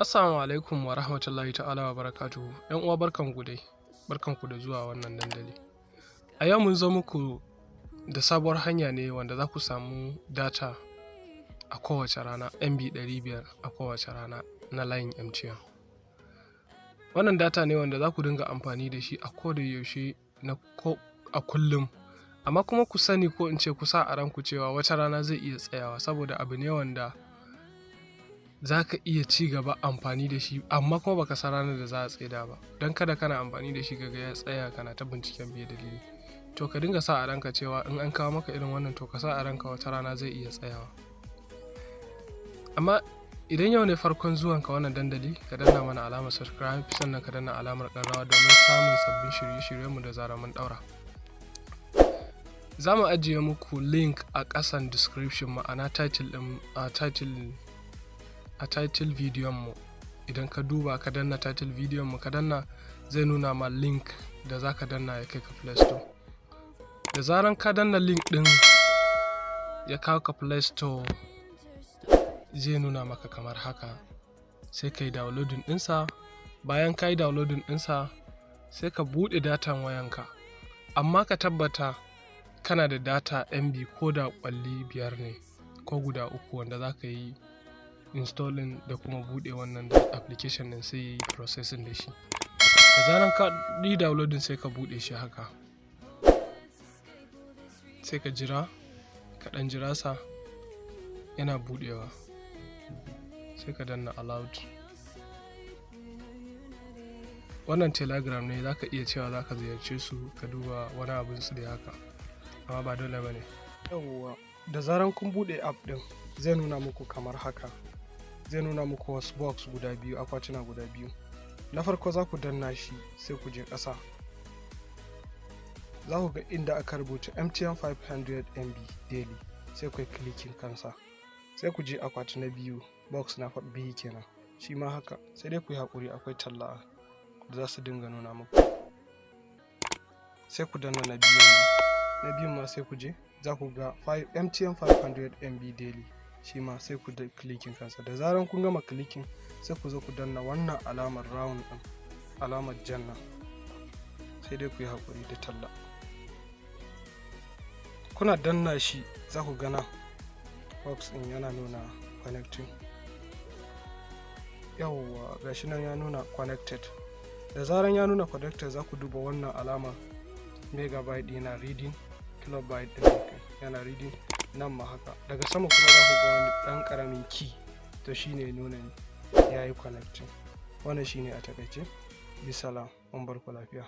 Assalamu alaikum wa rahmatullahi ta'ala wa barakatuhu. ‘Yan uwa, barkanku dai, barkanku da zuwa wannan dandali. A yau mun zo muku da sabuwar hanya ne wanda za ku samu data a kowace rana, MB 500 a kowace rana na layin MTN. Wannan data ne wanda za ku dinga amfani da shi a koda yaushe na ko a kullum. Amma kuma ku sani, ko in ce ku sa a ranku cewa wata rana zai iya tsayawa, saboda abu ne wanda za ka iya ci gaba amfani da shi, amma kuma baka san ranar da za a tsaida ba. Don kada kana amfani da shi kaga ya tsaya, kana ta binciken me dalili. To, ka dinga sa a ranka cewa in an kawo maka irin wannan, to ka sa a ranka wata rana zai iya tsayawa. Amma idan yau ne farkon zuwanka wannan dandali, ka danna mana alamar subscribe, sannan ka danna alamar ƙararrawa domin samun sabbin shirye-shiryenmu da zarar mun ɗaura. Za mu ajiye muku link a ƙasan description, ma'ana title ɗin a title a title bidiyon mu. Idan ka duba, ka danna title bidiyon mu, ka danna, zai nuna ma link da za ka danna ya kai ka Play Store. Da zaran ka danna link ɗin ya kawo ka Play Store, zai nuna maka kamar haka. Sai ka yi downloading ɗinsa. Bayan ka yi downloading ɗinsa, sai ka buɗe datan wayanka. Amma ka tabbata kana da data MB ko da ƙwalli biyar ne ko guda uku, wanda za ka yi installing da kuma buɗe wannan application ɗin, sai yayi processing da shi. Da zaran ka yi downloading, sai ka buɗe shi haka. Sai ka jira, ka ɗan jira sa yana buɗewa. Sai ka danna allowed. Wannan Telegram ne, za ka iya cewa za ka ziyarce su ka duba wani abun su dai haka. Amma ba dole ba ne. Yauwa, da zaran kun buɗe app ɗin, zai nuna muku kamar haka. Zai nuna muku wasu box guda biyu, akwatuna guda biyu. Na farko za ku danna shi, sai ku je ƙasa, za ku ga inda aka rubuta MTN 500 MB daily, sai ku yi clicking kansa. Sai ku je akwati na biyu, box na biyu kenan, shi ma haka. Sai dai ku yi haƙuri, akwai talla da za su dinga nuna muku. Sai ku danna na biyun ma. Na biyun ma, sai ku je, za ku ga MTN 500 MB daily, shi ma sai ku da clicking kansa. Da zaran kun gama clicking, sai ku zo ku danna wannan alamar round din, alamar janna. Sai dai ku yi haƙuri da talla. Kuna danna shi, za ku gana box din yana nuna connecting. Yawwa, gashi nan ya nuna connected. Da zaran ya nuna connected, za ku duba wannan alamar megabyte yana reading, kilobyte din yana reading, nan ma haka. Daga sama kuma za ku ga wani ɗan ƙaramin key, to shine nuna ya yi connecting. Wannan shine a takaice. Bisalam, mun bar ku lafiya.